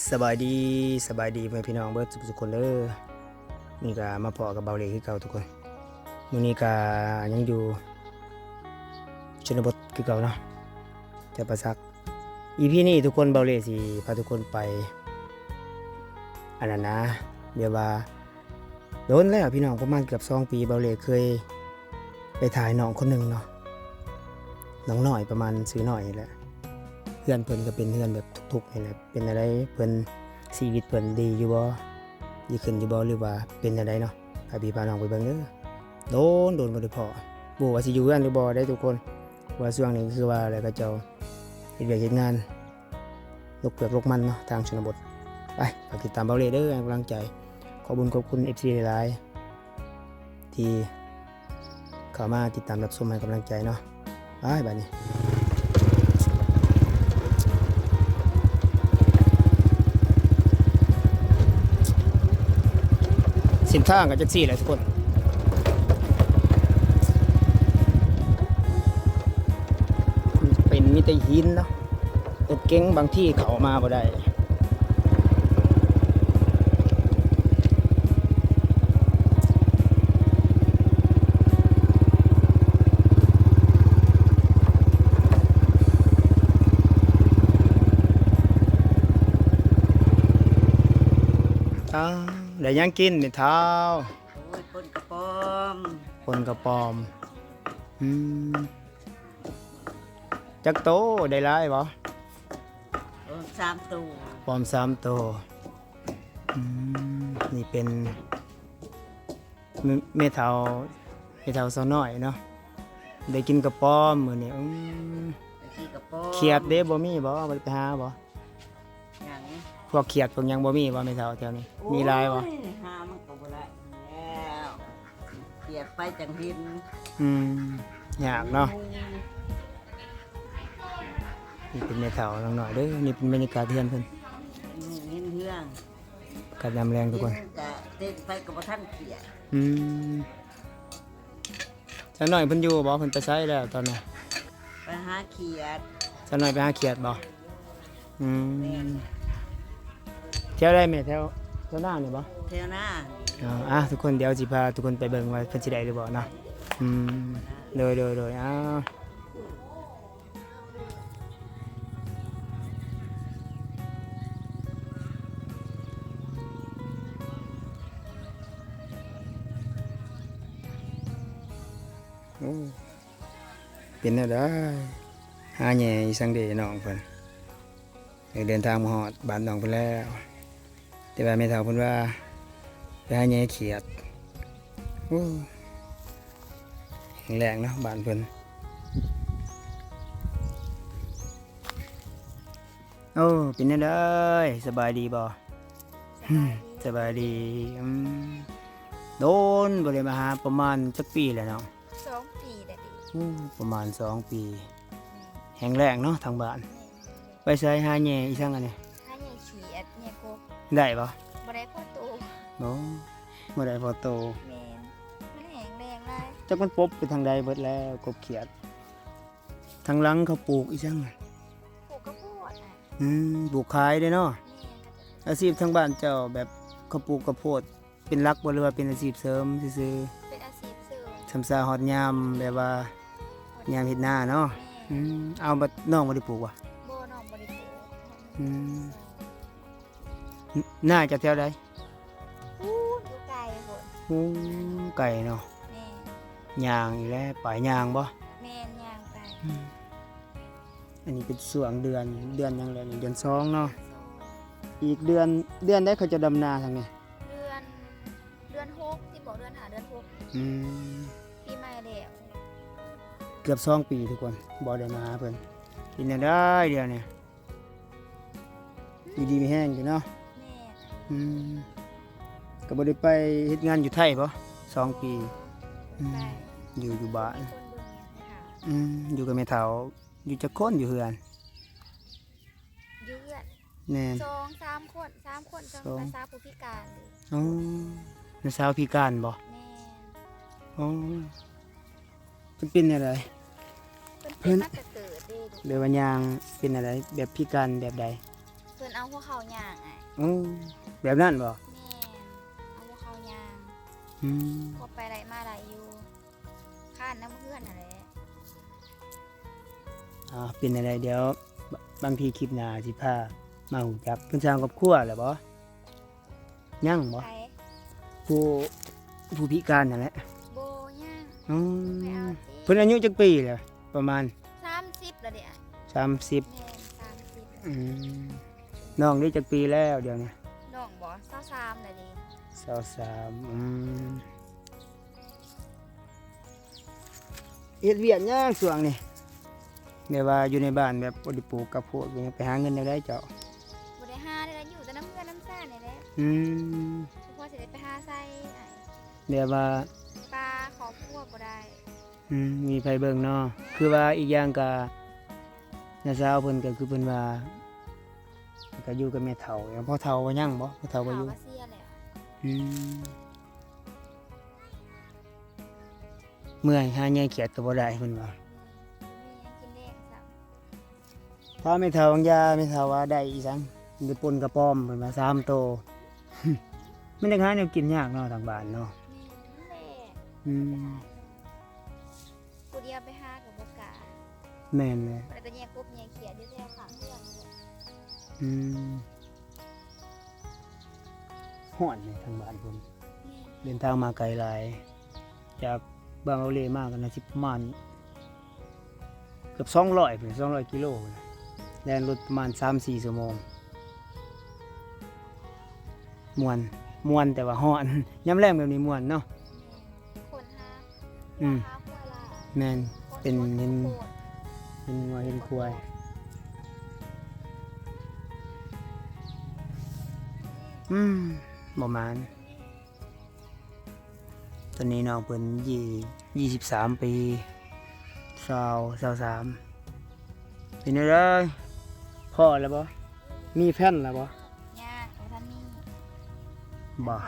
ສະບາຍດີ ສະບາຍດີພໍ່ແມ່ພີ່ນ້ອງເບິດສຸກໆຄົນເດີ. ມື້ນີ້ກະມາພໍ້ກັບເບົາເລ່ຄືເກົ່າທຸກຄົນ. ມື້ນີ້ກະຍັງຢູ່ຊົນນະບົດຄືເກົ່າເນາະ ແຖວປ່າສັກ. ອີພີນີ້ທຸກຄົນ ເບົາເລ່ຊິພາທຸກຄົນໄປ ອັນນັ້ນນະ ແບບວ່າ ດົນແລ້ວພີ່ນ້ອງ ປະມານເກືອບສອງປີ ເບົາເລ່ເຄີຍໄປຖ່າຍນ້ອງຄົນໜຶ່ງເນາະ ນ້ອງນ້ອຍ ປະມານຊື່ນ້ອຍນີ້ແຫຼະ. ເຮືອນເພິ່ນກະເປັນເຮືອນແບບທຸກໆນີ້ແຫຼະ. ເປັນແນວໃດເພິ່ນ ຊີວິດເພິ່ນດີຢູ່ບໍ່ ດີຂຶ້ນຢູ່ບໍ່ ຫຼືວ່າເປັນແນວໃດເນາະ ພາພີ່ພານ້ອງໄປເບິ່ງເດີ. ດົນໆບໍ່ໄດ້ພໍ້ ບໍ່ຮູ້ວ່າຊິຢູ່ເຮືອນຫຼືບໍ່ເດ້ທຸກຄົນ ເພາະວ່າຊ່ວງນີ້ຄືວ່າແຫຼະ ເຂົາເຈົ້າເຮັດວຽກເຮັດງານ ລົກເຜືອກລົກມັນເນາະ ທາງຊົນນະບົດ. ໄປ ຝາກຕິດຕາມເບົາເລ່ເດີ ໃຫ້ກຳລັງໃຈ. ຂອບບຸນຂອບຄຸນເອັຟຊີຫຼາຍໆ ທີ່ເຂົ້າມາຕິດຕາມຮັບຊົມໃຫ້ກຳລັງໃຈເນາະ. ໄປບາດນີ້ ເສັ້ນທາງກະຈັກຊີ້ແຫຼະທຸກຄົນ ເປັນມີແຕ່ຫີນເນາະ. ລົດເກັງບາງທີເຂົ້າມາບໍ່ໄດ້. ອ້າວ ໄດ້ຫຍັງກິນແມ່ເຖົ້າ? ໂອ້ຍ ປົ່ນກະປອມ ປົ່ນກະປອມ. ອືມ ຈັກໂຕ ໄດ້ຫຼາຍບໍ່? ປອມສາມໂຕ ປອມສາມໂຕ. ອືມ ນີ້ເປັນ ແມ່ ແມ່ເຖົ້າ ແມ່ເຖົ້າສາວນ້ອຍເນາະ ໄດ້ກິນກະປອມມື້ນີ້. ອືມ ໄດ້ກິນກະປອມ. ຂຽດເດ້ ບໍ່ມີບໍ່? ບໍ່ໄດ້ໄປຫາບໍ່? ຫຍັງ? ພວກຂຽດພວກຫຍັງບໍ່ມີບໍ່ແມ່ເຖົ້າແຖວນີ້? ໂອ້ຍ ມີຫຼາຍບໍ່? ຫາມັນກະບໍ່ໄດ້ແລ້ວ ຂຽດໄປຈັ່ງເຫັນ. ອືມ ຍາກເນາະ. ນີ້ເປັນແມ່ເຖົ້ານ້ອງນ້ອຍເດີ. ນີ້ເປັນບັນຍາກາດເຮືອນເພິ່ນ ເຫັນເຮືອນ ອາກາດຍາມແລງທຸກຄົນ ເຫັນກະເຕັ້ນໄປກະບໍ່ທັນຂຽດ. ອືມ ສາວນ້ອຍເພິ່ນຢູ່ບໍ່? ເພິ່ນໄປໃສແລ້ວຕອນນີ້? ໄປຫາຂຽດ. ສາວນ້ອຍໄປຫາຂຽດບໍ່? ອືມ ແມ່ນ. ແຖວໃດແມ່? ແຖວ ແຖວນານີ້ບໍ່? ແຖວນາ. ອໍ ອ່ະ ທຸກຄົນ ດຽວຊິພາທຸກຄົນໄປເບິ່ງວ່າເພິ່ນຊິໄດ້ຫຼືບໍ່ເນາະ. ອືມ ໂດຍ ໂດຍ ໂດຍ ອ້າວ. ໂອ້ ເປັນແນວໃດ ຫາແຍ່ອີ່ສັງເດນ້ອງເພິ່ນ. ເດີນທາງມາຮອດບ້ານນ້ອງເພິ່ນແລ້ວ ແຕ່ວ່າແມ່ເຖົ້າເພິ່ນວ່າໄປຫາແຍ່ຂຽດ. ໂອ້ ແຫ້ງແລ້ງເນາະບ້ານເພິ່ນ. ໂອ້ ເປັນແນວໃດ ສະບາຍດີບໍ່? ສະບາຍດີ. ອືມ ດົນບໍ່ໄດ້ມາຫາ ປະມານຈັກປີແລ້ວເນາະ? ສອງປີແລ້ວຕິ. ໂອ້ ປະມານສອງປີ. ແຫ້ງແລ້ງເນາະທາງບ້ານ. ແມ່ນ. ໄປໃສຫາແຍ່ອີ່ສັງອັນນີ້? ຫາແຍ່ຂຽດ ແຍ່ກົບ. ໄດ້ບໍ່? ບໍ່ໄດ້ພໍໂຕ. ບໍ່ ບໍ່ໄດ້ພໍໂຕ. ແມ່ນ ມັນແຫ້ງແລ້ງຫຼາຍ. ຈັກມັນປົບໄປທາງໃດເບິດແລ້ວ ກົບຂຽດ. ທາງຫຼັງເຂົາປູກອີ່ສັງ? ປູກກະໂພດ. ອືມ ປູກຂາຍເດ້ເນາະ. ແມ່ນ. ອາຊີບທາງບ້ານເຈົ້າແບບເຂົາປູກກະໂພດ ເປັນຫຼັກບໍ່ ຫຼືວ່າເປັນອາຊີບເສີມຊື່ໆ? ເປັນອາຊີບເສີມ. ຊ່ຳຊາຮອດຍາມແບບວ່າຍາມເຮັດນາເນາະ. ແມ່ນ. ອືມ ເອົາ ບັດນ້ອງບໍ່ໄດ້ປູກຫວາ? ບໍ່ ນ້ອງບໍ່ໄດ້ປູກ. ອືມ ນາຈາກແຖວໃດ? ພຸ້ນ ຢູ່ໄກພຸ້ນ. ໂອ້ ໄກເນາະ. ແມ່ນ. ຍ່າງອີກແລ້ວ ໄປຍ່າງບໍ່? ແມ່ນ ຍ່າງໄປ. ອືມ ອັນນີ້ເປັນຊ່ວງເດືອນ ເດືອນຫຍັງແລ້ວນີ້? ເດືອນສອງເນາະ. ສອງ. ອີກເດືອນ ເດືອນໃດເຂົາຈະດຳນາທາງນີ້? ເດືອນ ເດືອນຫົກຕິ ບໍ່ ເດືອນຫ້າ ເດືອນຫົກ. ອືມ ປີໃໝ່ແລ້ວ. ເກືອບສອງປີທຸກຄົນ ບໍ່ໄດ້ມາຫາເພິ່ນ. ເປັນແນວໃດດຽວນີ້? ຢູ່ດີມີແຮງຢູ່ເນາະ. ແມ່ນ. ອືມ ກະບໍ່ໄດ້ໄປເຮັດງານຢູ່ໄທບໍ່? ສອງປີ. ອືມ ໄປ ຢູ່ ຢູ່ບ້ານ. ມີຄົນເບິ່ງແມ່ເຖົ້າ. ອືມ ຢູ່ກັບແມ່ເຖົ້າ. ຢູ່ຈັກຄົນຢູ່ເຮືອນ? ຢູ່ເຮືອນ ແມ່ນ ສອງສາມຄົນ ສາມຄົນ. ສອງ ສອງ ແມ່ສາວຜູ້ພິການ. ອໍ ແມ່ສາວພິການບໍ່? ແມ່ນ. ອໍ ເພິ່ນເປັນແນວໃດ? ເພິ່ນເປັນ ເພິ່ນມາແຕ່ເກີດເດ້. ແບບວ່າຍ່າງເປັນແນວໃດ? ແບບພິການແບບໃດ? ເພິ່ນ ເອົາພວກເຂົາຍ່າງອ້າຍ. ໂອ້ ແບບນັ້ນບໍ່? ແມ່ນ ເອົາພວກເຂົາຍ່າງ. ອືມ ພໍໄປໄດ້ມາໄດ້ຢູ່ ຄ້ານນຳເພື່ອນຫັ້ນແຫຼະ. ອ່າ ເປັນຈັ່ງໃດ ດຽວບາງທີຄລິບໜ້າຊິພາມາຮູ້ຈັກ. ເພິ່ນສ້າງຄອບຄົວແລ້ວບໍ່? ຍັງບໍ່? ໃຜ? ຜູ້ ຜູ້ພິການນັ້ນແຫຼະ. ບໍ່ ຍັງ. ອືມ ໃຜເອົາຕິ? ເພິ່ນອາຍຸຈັກປີແລ້ວ? ປະມານ ສາມສິບແລ້ວເດ້. ສາມສິບ. ແມ່ນ ສາມສິບ. ອືມ ນ້ອງນີ້ຈັກປີແລ້ວດຽວນີ້? ນ້ອງບໍ່? ຊາວສາມແລ້ວເດ້. ຊາວສາມ. ອືມ ເຮັດວຽກຫຍັງຊ່ວງນີ້? ແບບວ່າຢູ່ໃນບ້ານແບບບໍ່ໄດ້ປູກກັບໂພດ ໄປຫາເງິນແນວໃດເຈົ້າ? ບໍ່ໄດ້ຫາແນວໃດ ຢູ່ແຕ່ນຳເຮືອນນຳຊານນີ້ແຫຼະ. ອືມ ບໍ່ພໍຊິໄດ້ໄປຫາໃສອ້າຍ. ແບບວ່າ ປາຄອບຄົວບໍ່ໄດ້. ອືມ ມີໃຜເບິ່ງເນາະ. ຄືວ່າອີກຢ່າງກະ ນ້າສາວເພິ່ນກະຄືເພິ່ນວ່າ ກະຢູ່ກັບແມ່ເຖົ້າ. ພໍ່ເຖົ້າວ່າຍັງບໍ່? ພໍ່ເຖົ້າບໍ່ຢູ່. ພໍ່ເຖົ້າກະເສຍແລ້ວ. ອືມ ເມື່ອຍ ຫາແຍງຂຽດກະບໍ່ໄດ້ເພິ່ນວ່າ. ບໍ່ມີຫຍັງກິນແລງຊ້ຳ. ຖ້າແມ່ເຖົ້າຫວາງຢາ ແມ່ເຖົ້າວ່າໄດ້ອີ່ສັງ ໄດ້ປົ່ນກະປອມ ເພິ່ນວ່າສາມໂຕ. ມັນຢາກຫາແນວກິນຍາກເນາະ ທາງບ້ານເນາະ. ແມ່ນແຫຼະ. ອືມ ຜູ້ດຽວໄປຫາກະບໍ່ກ້າ. ແມ່ນແຫຼະ. ບໍ່ໄດ້ໄປແຍງກົບແຍງຂຽດຢູ່ແຖວຂ້າງເຮືອນ. ອືມ ຮ້ອນເດ ທາງບ້ານເພິ່ນ. ແມ່ນ. ເດີນທາງມາໄກຫຼາຍ ຈາກບາງເອົາເລມາກະໜ້າຊິປະມານເກືອບສອງຮ້ອຍພຸ້ນ ສອງຮ້ອຍກິໂລພຸ້ນ. ແລ່ນລົດປະມານສາມສີ່ຊົ່ວໂມງ. ມ່ວນ ມ່ວນແຕ່ວ່າຮ້ອນ. ຍາມແລງແບບນີ້ມ່ວນເນາະ. ແມ່ນ. ອືມ ແມ່ນ ເປັນເຫັນ ເຫັນງົວເຫັນຄວາຍ. ອືມ ບໍ່ໝານ. ຕອນນີ້ນ້ອງເພິ່ນ ຍີ່ ຍີ່ສິບສາມປີ ຊາວ ຊາວສາມ. ເປັນແນວໃດ ພໍ້ແລ້ວບໍ່? ມີແຟນແລ້ວບໍ່? ຍັງ ບໍ່ທັນມີ. ບໍ່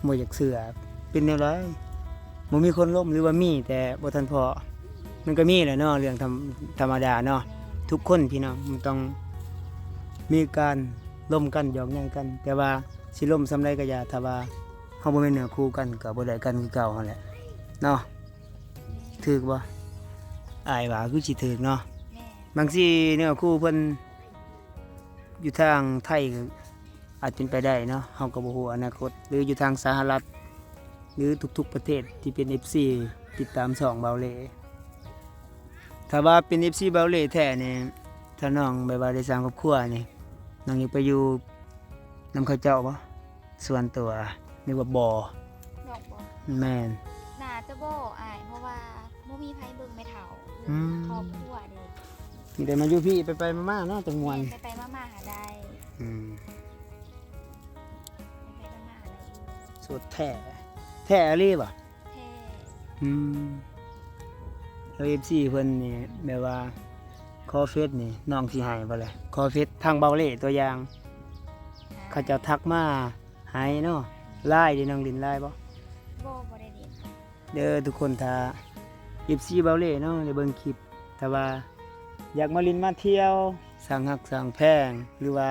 ບໍ່ຢາກເຊື່ອ. ເປັນແນວໃດ ບໍ່ມີຄົນລົມ ຫຼືວ່າມີແຕ່ບໍ່ທັນພໍ້? ມັນກະມີແຫຼະເນາະ ເລື່ອງທຳ ທຳມະດາເນາະ. ແມ່ນ. ທຸກຄົນພີ່ນ້ອງ ມັນຕ້ອງມີການລົມກັນ ຫຍອກໃຍກັນ ແຕ່ວ່າຊິລົມສ່ຳໃດກະຢ່າ ຖ້າວ່າເຮົາບໍ່ແມ່ນເນື້ອຄູ່ກັນ ກະບໍ່ໄດ້ກັນຄືເກົ່າຫັ້ນແຫຼະເນາະ. ຖືກບໍ່? ອ້າຍວ່າຄືຊິຖືກເນາະ. ແມ່ນ. ບາງທີເນື້ອຄູ່ເພິ່ນຢູ່ທາງໄທ ອາດເປັນໄປໄດ້ເນາະ ເຮົາກະບໍ່ຮູ້ອະນາຄົດ ຫຼືຢູ່ທາງສະຫະລັດ ຫຼືທຸກໆປະເທດທີ່ເປັນເອັຟຊີຕິດຕາມຊ່ອງບ່າວເລ່. ຖ້າວ່າເປັນເອັຟຊີບ່າວເລ່ແທ້ນີ້ ຖ້ານ້ອງແບບວ່າໄດ້ສ້າງຄອບຄົວນີ້ ນ້ອງຢາກໄປຢູ່ນຳເຂົາເຈົ້າບໍ່? ສ່ວນຕົວ ຫຼືວ່າບໍ່? ນ້ອງບໍ່? ແມ່ນ. ໜ້າຈະບໍ່ອ້າຍ ເພາະວ່າບໍ່ມີໃຜເບິ່ງແມ່ເຖົ້າ. ອືມ ຄອບຄົວເດ້. ມີແຕ່ມາຢູ່ພີ້ ໄປໆມາໆເນາະ ຈັ່ງມ່ວນ. ແມ່ນ ໄປໆມາໆຫາໄດ້. ອືມ ໄປໆມາໆຫາໄດ້ຢູ່. ໂສດແທ້ ແທ້ອີ່ຫຼີບໍ່? ແທ້. ອືມ ແລ້ວເອັຟຊີເພິ່ນນີ້ແບບວ່າຂໍເຟສນີ້ ນ້ອງຊິໃຫ້ບໍ່ລະ? ຂໍເຟສທາງບ່າວເລ່ຕົວຢ່າງ. ເຂົາເຈົ້າທັກມາໃຫ້ເນາະ. ລາຍເດ ນ້ອງຫຼິ້ນລາຍບໍ່? ບໍ່ ບໍ່ໄດ້ຫຼິ້ນ. ເດີທຸກຄົນ ຖ້າເອັຟຊີບ່າວເລ່ເນາະ ໄດ້ເບິ່ງຄລິບ ຖ້າວ່າຢາກມາຫຼິ້ນມາທ່ຽວ ສ້າງຮັກສ້າງແພງ ຫຼືວ່າ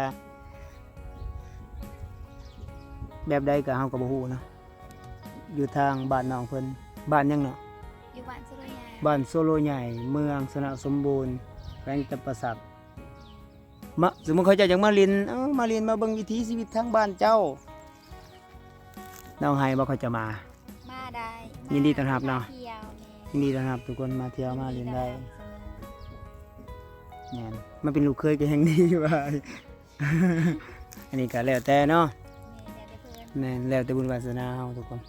ແບບໃດກະເຮົາກະບໍ່ຮູ້ເນາະ. ຢູ່ທາງບ້ານນ້ອງເພິ່ນ ບ້ານຫຍັງເນາະ? ຢູ່ບ້ານໂຊໂລໃຫຍ່ ບ້ານໂຊໂລໃຫຍ່ ເມືອງຊະນະສົມບູນ ແຂວງຈຳປາສັກ. ມາ ສົມມຸດເຂົາເຈົ້າຢາກມາຫຼິ້ນ ເອີ ມາຫຼິ້ນ ມາເບິ່ງວິຖີຊີວິດທາງບ້ານເຈົ້າ ນ້ອງໃຫ້ບໍ່ ເຂົາເຈົ້າມາ? ມາໄດ້. ຍິນດີຕ້ອນຮັບເນາະ. ມາທ່ຽວ. ແມ່ນ. ຍິນດີຕ້ອນຮັບທຸກຄົນ ມາທ່ຽວມາຫຼິ້ນໄດ້. ແມ່ນ. ມາເປັນລູກເຂີຍກະແຮ່ງດີວ່າ. ອັນນີ້ກະແລ້ວແຕ່ເນາະ. ແມ່ນ ແລ້ວແຕ່ເພິ່ນ. ແມ່ນ ແລ້ວແຕ່ບຸນວາສະໜາເຮົາທຸກຄົນ.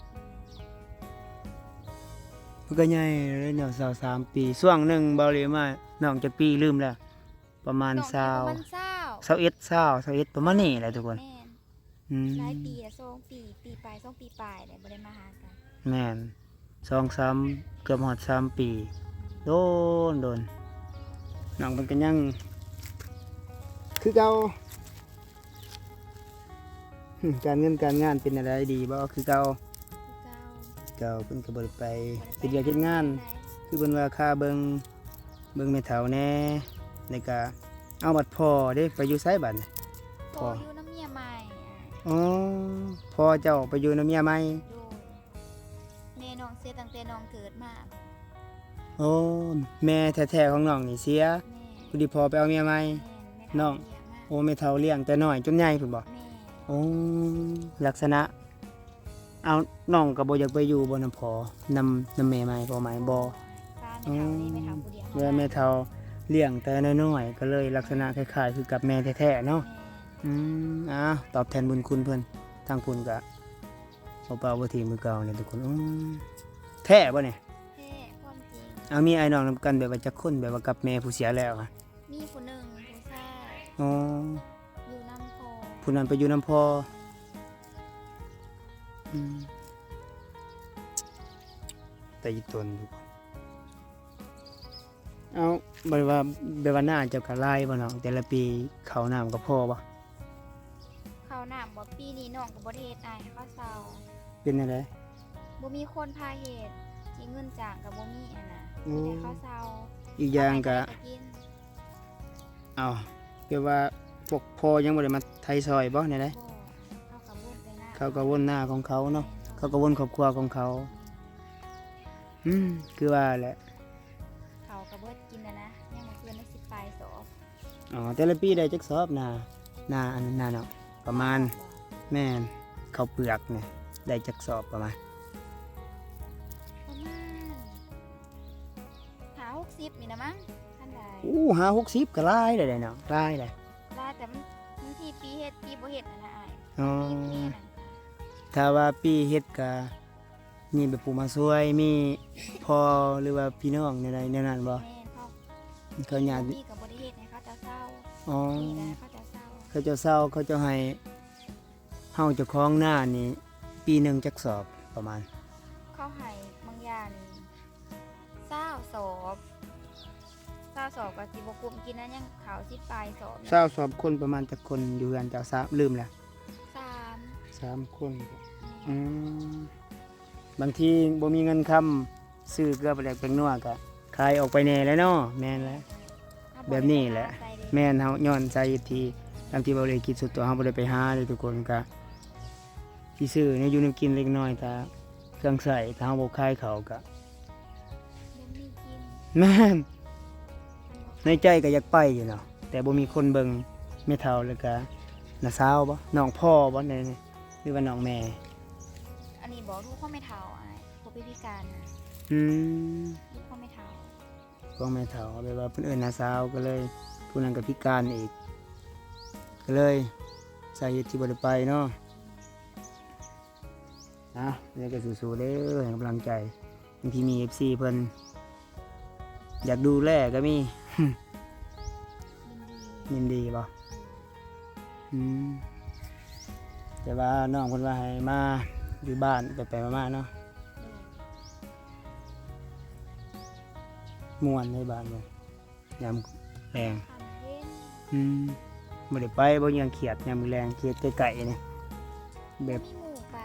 ເພິ່ນກະໃຫຍ່ແລ້ວເນາະ ຊາວສາມປີ. ຊ່ວງໜຶ່ງບ່າວເລ່ມາ ນ້ອງຈັກປີລືມແລ້ວ. ປະມານ ນ້ອງ ຊາວ ປະມານ ຊາວ ຊາວເອັດ ຊາວ ຊາວເອັດ ປະມານນີ້ແຫຼະທຸກຄົນ. ແມ່ນ. ອືມ ຫຼາຍປີລະ ສອງປີ ປີປາຍ ສອງປີປາຍແລ້ວ ບໍ່ໄດ້ມາຫາກັນ. ແມ່ນ ສອງສາມ ເກືອບຮອດສາມປີ ໂດນໆ. ນ້ອງເພິ່ນກະຍັງຄືເກົ່າ. ການເງິນການງານເປັນແນວໃດ ດີບໍ່? ຄືເກົ່າ. ຄືເກົ່າ. ເກົ່າ ເພິ່ນກະບໍ່ໄດ້ໄປ ບໍ່ໄດ້ໄປ ເຮັດວຽກເຮັດງານ. ຫາໃສ. ຄືເພິ່ນວ່າຄາເບິ່ງ ເບິ່ງແມ່ເຖົ້າແດ່ ແລ້ວກະ ເອົາ ບັດພໍ່ເດ້ ໄປຢູ່ໃສບັດນີ້? ພໍ່ຢູ່ນຳເມຍໃໝ່. ອໍ ພໍ່ເຈົ້າໄປຢູ່ນຳເມຍໃໝ່. ໂດຍ ແມ່ນ້ອງເສຍຕັ້ງແຕ່ນ້ອງເກີດມາ. ໂອ້ ແມ່ແທ້ໆຂອງນ້ອງນີ້ເສຍ. ແມ່ນ. ພໍດີພໍ່ໄປເອົາເມຍໃໝ່. ແມ່ນ. ແມ່ເຖົ້າລ້ຽງມາ. ໂອ້ ແມ່ເຖົ້າລ້ຽງແຕ່ນ້ອຍຈົນໃຫຍ່ພຸ້ນບໍ? ແມ່ນ. ໂອ້ ລັກສະນະ ເອົາ ນ້ອງກໍບໍ່ຢາກໄປຢູ່ບໍ່ນຳພໍ່ ນຳ ນຳແມ່ໃໝ່ ພໍ່ໃໝ່ບໍ່? ປ້າແມ່ເຖົ້ານີ້ ອໍ ແມ່ເຖົ້າຜູ້ດຽວ ເວລາແມ່ເຖົ້າລ້ຽງແຕ່ນ້ອຍໆ ກໍເລີຍລັກສະນະຄ້າຍໆຄືກັບແມ່ແທ້ໆເນາະ. ແມ່ນ. ອືມ ອ້າວ ຕອບແທນບຸນຄຸນເພິ່ນ ທາງພຸ້ນກໍບໍ່ປາກບໍ່ຖິ້ມຄືເກົ່ານີ້ທຸກຄົນ. ອືມ ແທ້ບໍ່ນີ້? ແທ້ ຄວາມຈິງ. ເອົາ ມີອ້າຍນ້ອງນຳກັນແບບວ່າຈັກຄົນ ແບບວ່າກັບແມ່ຜູ້ເສຍແລ້ວ? ມີຜູ້ໜຶ່ງ ຜູ້ຊາຍ. ອໍ ຢູ່ນຳພໍ່. ຜູ້ນັ້ນໄປຢູ່ນຳພໍ່. ອືມ ແຕ່ອີ່ຕົນຢູ່. ເອົາ ແບບວ່າ ແບບວ່ານາເຈົ້າກໍຫຼາຍບໍ່ນ້ອງ? ແຕ່ລະປີເຂົ້ານ້ຳກໍພໍບໍ່? ເຂົ້ານ້ຳບໍ່? ປີນີ້ນ້ອງກໍບໍ່ໄດ້ເຮັດ ອ້າຍ ໃຫ້ເຂົາເຊົ່າ. ເປັນແນວໃດ? ບໍ່ມີຄົນພາເຮັດ ຊິເງິນຈ້າງກໍບໍ່ມີຫັ້ນນະ. ໂອ້ ມີແຕ່ເຂົາເຊົ່າ. ອີກຢ່າງກໍ ເອົາ ແບບວ່າພວກພໍ່ຍັງບໍ່ໄດ້ມາໄຖຊ່ອຍບໍ່ ແນວໃດ? ບໍ່ ເຂົາກໍວົນແຕ່ນາ ເຂົາກໍວົນນາຂອງເຂົາເນາະ. ແມ່ນ. ເຂົາກໍວົນຄອບຄົວຂອງເຂົາ. ອືມ ຄືວ່າແຫຼະ ເຂົາກໍເບິດກິນແລ້ວນະ ຍັງມື້ຄືນໄດ້ສິບປາຍສອບ. ອໍ ແຕ່ລະປີໄດ້ຈັກສອບນາ ນາອັນນັ້ນນະ? ປະມານ ແມ່ນ ເຂົ້າເປືອກນີ້ໄດ້ຈັກສອບປະມານ? ປະມານຫ້າຫົກສິບນີ້ນະມັ້ງ ຄັນໄດ້. ໂອ້ ຫ້າຫົກສິບກໍຫຼາຍແລ້ວເນາະ ຫຼາຍແລ້ວ. ຫຼາຍ ແຕ່ມັນ ບາງທີປີເຮັດ ປີບໍ່ເຮັດຫັ້ນນະອ້າຍ. ອໍ ປີ ປີນັ້ນ ຖ້າວ່າປີເຮັດກໍ ມີແບບຜູ້ມາຊ່ວຍ ມີພໍ່ ຫຼືວ່າພີ່ນ້ອງແນວໃດແນວນັ້ນບໍ່? ແມ່ນ ພໍ່ ເຂົາຍາດ ມີກໍບໍ່ໄດ້ເຮັດໃຫ້ເຂົາເຈົ້າເຊົາ. ອໍ ມີແລ້ວເຂົາເຈົ້າເຊົາ. ເຂົາເຈົ້າເຊົາ ເຂົາເຈົ້າໃຫ້ເຮົາເຈົ້າຂອງນານີ້ ປີໜຶ່ງຈັກສອບປະມານ? ເຂົາໃຫ້ບາງຢ່າງນີ້ຊາວສອບ ຊາວສອບກໍຊິບໍ່ກຸ້ມກິນນະ ຍັງເຂົ້າສິບປາຍສອບນະ. ຊາວສອບຄົນ ປະມານຈັກຄົນຢູ່ເຮືອນເຈົ້າ? ຊາວ ລືມແລ້ວ. ສາມ ສາມຄົນ. ແມ່ນ. ອືມ ບາງທີບໍ່ມີເງິນຄຳຊື້ເກືອປາແດກແປ້ງນົວກໍຂາຍອອກໄປແດ່ແຫຼະເນາະ. ແມ່ນແຫຼະ ເອີ ແບບນີ້ແຫຼະ. ແມ່ນ ເຮົາຍ້ອນສາເຫດທີ່ ຕາມທີ່ເວົ້າເລີຍ ຄິດສ່ວນຕົວເຮົາບໍ່ໄດ້ໄປຫາເດ້ທຸກຄົນ ກໍຊິຊື້ແນວຢູ່ແນວກິນເລັກນ້ອຍ ຖ້າເຄື່ອງໃຊ້ ຖ້າເຮົາບໍ່ຂາຍເຂົ້າກໍ ແມ່ນ ໃນໃຈກໍຢາກໄປຢູ່ເນາະ ແຕ່ບໍ່ມີຄົນເບິ່ງ. ແມ່ເຖົ້າ ແລ້ວກະນ້າສາວບໍ່ ນ້ອງພໍ່ບໍ່ ໃນ ຫຼືວ່ານ້ອງແມ່? ອັນນີ້ບໍ່ ລູກຂອງແມ່ເຖົ້າ ອ້າຍ ຜູ້ພິການນະ. ອືມ ລູກຂອງແມ່ເຖົ້າ ຂອງແມ່ເຖົ້າ ແບບວ່າເພິ່ນເອີ້ນນ້າສາວ ກໍເລີຍ ຜູ້ນັ້ນກໍພິການອີກ ກໍເລີຍສາເຫດທີ່ບໍ່ໄດ້ໄປເນາະ. ເອົາ ຍັງກໍສູ້ໆເດີ ໃຫ້ກຳລັງໃຈ. ບາງທີມີເອັບຊີເພິ່ນຢາກດູແລກໍມີ. ຍິນດີ ຍິນດີບໍ່? ອືມ ແຕ່ວ່ານ້ອງເພິ່ນວ່າໃຫ້ມາຢູ່ບ້ານ ໄປໆມາໆເນາະ. ໂດຍ ມ່ວນໃນບ້ານເນາະ ຍາມແລງ. ອືມ ບໍ່ໄດ້ໄປບໍ່ ຍັງຄຽດຍາມມື້ແລງ ຄຽດໃກ້ໆນີ້ ແບບ ມີໝູ່ໄປ.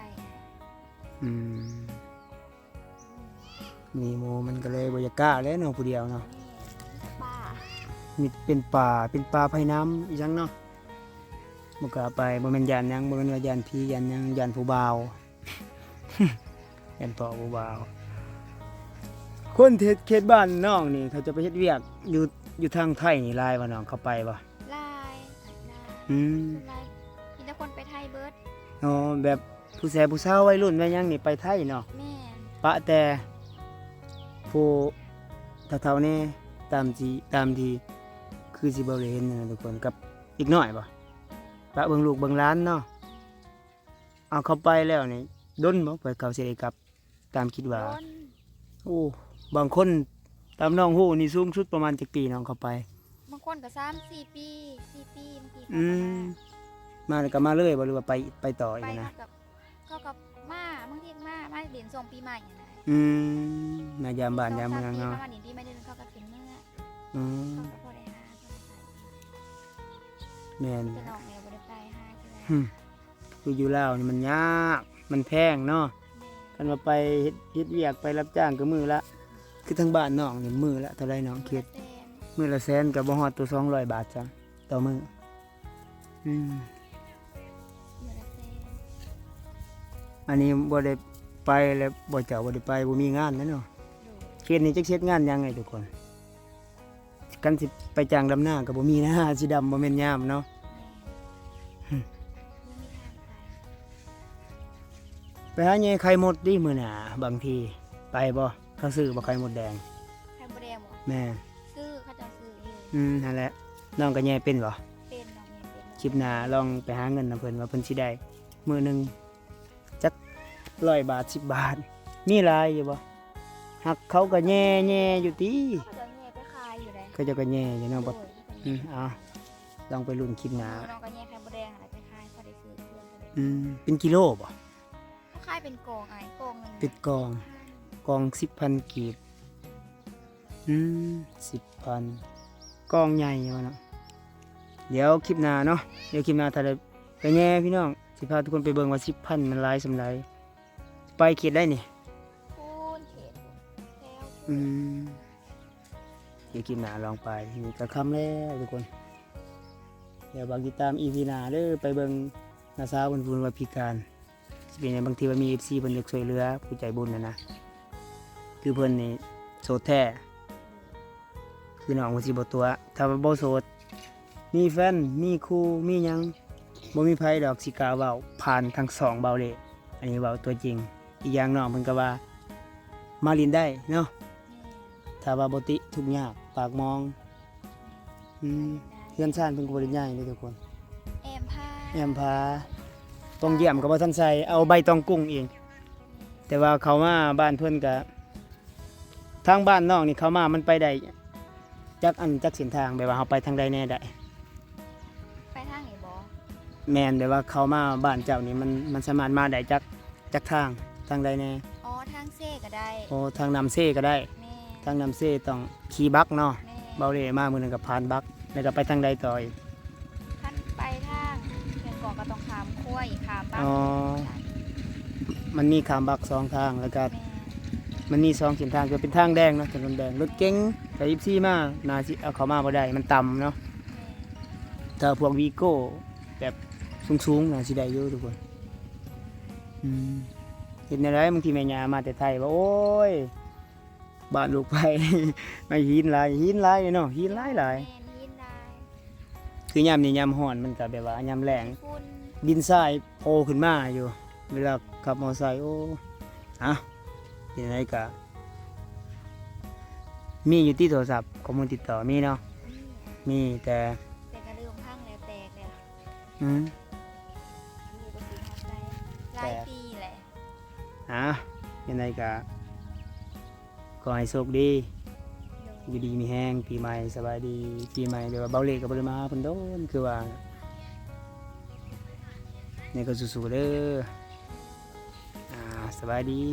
ອືມ ມີໝູ່ມັນກໍເລີຍບໍ່ຢາກກ້າແຫຼະເນາະ ຜູ້ດຽວເນາະ. ແມ່ນ ມີແຕ່ປ່າ ມີ ເປັນປ່າ ເປັນປ່າໄພນ້ຳອີຫຍັງເນາະ ບໍ່ກ້າໄປ. ບໍ່ແມ່ນຢ້ານຫຍັງ ບໍ່ແມ່ນວ່າຢ້ານຜີຢ້ານຫຍັງ ຢ້ານຜູ້ບ່າວ ຢ້ານພໍ່ຜູ້ບ່າວ. ຄົນເຂດ ເຂດບ້ານນ້ອງນີ້ ເຂົາຈະໄປເຮັດວຽກຢູ່ ຢູ່ທາງໄທນີ້ຫຼາຍບໍ່ນ້ອງ ເຂົາໄປບໍ່? ຫຼາຍ ຫຼາຍ. ອືມ ສ່ວນຫຼາຍມີແຕ່ຄົນໄປໄທເບິດ. ອໍ ແບບ ຜູ້ແຊຜູ້ສາວໄວລຸ້ນໄວຫຍັງນີ້ໄປໄທເນາະ. ແມ່ນ ປະແຕ່ຜູ້ເຖົ້າໆແດ່ ຕາມທີ່ ຕາມທີ່ຄືຊິບໍ່ໄດ້ເຫັນນະທຸກຄົນ ກັບເດັກນ້ອຍບໍ່ ປະເບິ່ງລູກເບິ່ງຫຼານເນາະ. ເອົາ ເຂົາໄປແລ້ວນີ້ດົນບໍ່ ກວ່າເຂົາຊິໄດ້ກັບ ຕາມຄິດວ່າ? ດົນ. ໂອ້ ບາງຄົນ ຕາມນ້ອງຮູ້ນີ້ ສູງສຸດປະມານຈັກປີນ້ອງເຂົາໄປ? ບາງຄົນກໍສາມສີ່ປີ ສີ່ປີ ບາງທີເຂົາກໍມາ. ອືມ ມາແລ້ວກໍມາເລີຍບໍ່ ຫຼືວ່າໄປ ໄປຕໍ່ອີກນະ? ເຂົາກໍມາ ບາງທີມາ ມາຫຼິ້ນຊ່ວງປີໃໝ່ຫັ້ນນະ. ອືມ ມາຢາມບ້ານຢາມເມືອງເນາະ. ສອງສາມປີ ມາມາຫຼິ້ນປີໃໝ່ ເຂົາກໍຂຶ້ນເມືອ. ອໍ ເຂົາກໍພໍໄດ້ຫາ. ແມ່ນ ແຕ່ນ້ອງແມ່ບໍ່ໄດ້ໄປຫາເທື່ອ. ຄືຢູ່ລາວນີ້ມັນຍາກ ມັນແພງເນາະ. ແມ່ນ ຄັນວ່າໄປເຮັດ ເຮັດວຽກ ໄປຮັບຈ້າງກໍມື້ລະ ຄືທາງບ້ານນ້ອງນີ້ມື້ລະເທົ່າໃດນ້ອງຄຽດ? ມື້ລະແສນ ມື້ລະແສນກໍບໍ່ຮອດຕົວສອງຮ້ອຍບາດຊ້ຳ. ຕໍ່ມື້. ອືມ ມື້ລະແສນ. ອັນນີ້ບໍ່ໄດ້ໄປແລ້ວບໍ່ ເຈົ້າບໍ່ໄດ້ໄປ ບໍ່ມີງານແລ້ວເນາະ. ໂດຍ. ເຂດນີ້ຈັກຊິເຮັດງານຫຍັງໄອ້ທຸກຄົນ? ຄັນຊິໄປຈ້າງດຳນາກໍບໍ່ມີນາ ຊິດຳບໍ່ແມ່ນຍາມເນາະ. ແມ່ນ. ບໍ່ມີທາງໄປ. ໄປຫາແຍ່ໄຂ່ມົດຕິມື້ໜ້າ ບາງທີໄປບໍ່? ເຂົາຊື້ບໍ່ໄຂ່ມົດແດງ? ໄຂ່ມົດແດງບໍ່? ແມ່ນ. ຊື້ ເຂົາເຈົ້າຊື້ຢູ່. ອືມ ຫັ້ນແຫຼະ ນ້ອງກໍແຍ່ເປັນບໍ່? ເປັນ ນ້ອງແຍ່ເປັນ. ຄລິບໜ້າລອງໄປຫາເງິນນຳເພິ່ນ ວ່າເພິ່ນຊິໄດ້ມື້ໜຶ່ງຈັກຮ້ອຍບາດ ສິບບາດ ມີຫຼາຍຢູ່ບໍ່? ຫາກເຂົາກໍແຍ່ ແຍ່ຢູ່ຕິ? ເຂົາເຈົ້າແຍ່ໄປຂາຍຢູ່ເດ້. ເຂົາເຈົ້າກໍແຍ່ຢູ່ເນາະ. ໂດຍ. ອືມ ເອົາ ລອງໄປລຸ້ນຄລິບໜ້າ. ນ້ອງກໍແຍ່ໄຂ່ມົດແດງຫັ້ນແຫຼະ ໄປຂາຍ ພໍໄດ້ຊື້ເຄື່ອງ. ອືມ ເປັນກິໂລບໍ່? ເຂົາຂາຍເປັນກອງອ້າຍ ກອງໜຶ່ງ ເປັນກອງ ກອງສິບພັນກີບ. ອືມ ສິບພັນ ກອງໃຫຍ່ວ່າເນາະ. ດຽວຄລິບໜ້າເນາະ ດຽວຄລິບໜ້າຖ້າໄດ້ໄປແຍ່ພີ່ນ້ອງ ຊິພາທຸກຄົນໄປເບິ່ງວ່າສິບພັນມັນຫຼາຍສ່ຳໃດ. ໄປເຂດໃດນີ້? ພຸ້ນ ເຂດແຖວ. ອືມ ດຽວຄລິບໜ້າລອງໄປ. ນີ້ກໍຄ່ຳແລ້ວທຸກຄົນ ດຽວຝາກຕິດຕາມອີພີໜ້າເດີ ໄປເບິ່ງນ້າສາວເພິ່ນ ເພິ່ນວ່າພິການ ຊິເປັນຫຍັງ. ບາງທີວ່າມີເອັຟຊີເພິ່ນຢາກຊ່ວຍເຫຼືອ ຜູ້ໃຈບຸນຫັ້ນນະ ຄືເພິ່ນນີ້ໂສດແທ້ ຄືນ້ອງເພິ່ນຊິບໍ່ຕົວະ. ຖ້າວ່າບໍ່ໂສດ ມີແຟນ ມີຄູ່ ມີຫຍັງ ບໍ່ມີໃຜດອກຊິກ້າເວົ້າຜ່ານທັງຊ່ອງເບົາເລ. ອັນນີ້ເວົ້າຕົວຈິງ. ອີກຢ່າງນ້ອງເພິ່ນກໍວ່າມາຫຼິ້ນໄດ້ເນາະ. ແມ່ນ. ຖ້າວ່າບໍ່ຕິທຸກຍາກປາກໝອງ. ອືມ ເຮືອນຊານເພິ່ນກໍບໍ່ໄດ້ໃຫຍ່ເດ້ທຸກຄົນ ແອ້ມຜາ ແອ້ມຜາ ປ່ອງຢ້ຽມກໍບໍ່ທັນໃສ່ ເອົາໃບຕອງກຸ້ງອີກ. ແຕ່ວ່າເຂົ້າມາບ້ານເພິ່ນກະ ທາງບ້ານນ້ອງນີ້ເຂົ້າມາມັນໄປໄດ້ຈັກອັນ ຈັກເສັ້ນທາງ ແບບວ່າເຮົາໄປທາງໃດແດ່ໄດ້? ໄປທາງນີ້ບໍ? ແມ່ນ ແບບວ່າເຂົ້າມາບ້ານເຈົ້ານີ້ ມັນ ມັນສາມາດມາໄດ້ຈັກ ຈັກທາງ ທາງໃດແດ່? ອໍ ທາງເຊກໍໄດ້. ໂອ້ ທາງນ້ຳເຊກໍໄດ້. ແມ່ນ. ທາງນ້ຳເຊຕ້ອງຂີ່ບັກເນາະ. ແມ່ນ. ເບົາເລມາມື້ນັ້ນກໍຜ່ານບັກ ແລ້ວກໍໄປທາງໃດຕໍ່ອີກ? ຄັນໄປທາງເມືອງກອງກໍຕ້ອງຂ້າມຂົວອີກ ຂ້າມບັກ. ອໍ ມັນມີຂ້າມບັກສອງທາງ ແລ້ວກໍ ແມ່ນ ມັນມີສອງເສັ້ນທາງ ກໍເປັນທາງແດງເນາະ ຖະໜົນແດງ. ລົດເກັງ ແຕ່ ເອັຟຊີ ມາ ໜ້າຊິເອົາເຂົ້າມາບໍ່ໄດ້ ມັນຕ່ຳເນາະ. ແມ່ນ. ຖ້າພວກວີໂກ້ແບບສູງໆ ໜ້າຊິໄດ້ຢູ່ທຸກຄົນ. ອືມ ເຮັດແນວໃດ? ບາງທີແມ່ຍ່າມາແຕ່ໄທວ່າ ໂອ້ຍ ບ້ານລູກໃຜ ໄມ້ຫີນຫຼາຍ ຫີນຫຼາຍເນາະ ຫີນຫຼາຍໆ. ແມ່ນ ຫີນຫຼາຍ. ຄືຍາມນີ້ຍາມຮ້ອນ ມັນກໍແບບວ່າຍາມແລ້ງ ຝຸ່ນ ດິນຊາຍໂຜຂຶ້ນມາຢູ່ ເວລາຂັບມໍໄຊ. ໂອ້ ເອົ້າ ເປັນໃດກໍ ມີຢູ່ຕິໂທລະສັບ ຂໍ້ມູນຕິດຕໍ່ ມີເນາະ? ມີ ມີແຕ່ ແຕ່ກໍລືມພັງແລ້ວ ແຕກແລ້ວ. ອືມ ບໍ່ຮູ້ວ່າຊິຮອດໃສ ຫຼາຍປີແຫຼະ. ອ່າ ຈັ່ງໃດກໍຂໍໃຫ້ໂຊກດີ ໂດຍ ຢູ່ດີມີແຮງ ປີໃໝ່ສະບາຍດີ. ປີໃໝ່ ແບບວ່າເບົາເລກກໍບໍ່ໄດ້ມາຫາເພິ່ນດົນ ຄືວ່າ ນີ້ກໍສູ້ໆເດີ. ອ່າ ສະບາຍດີ.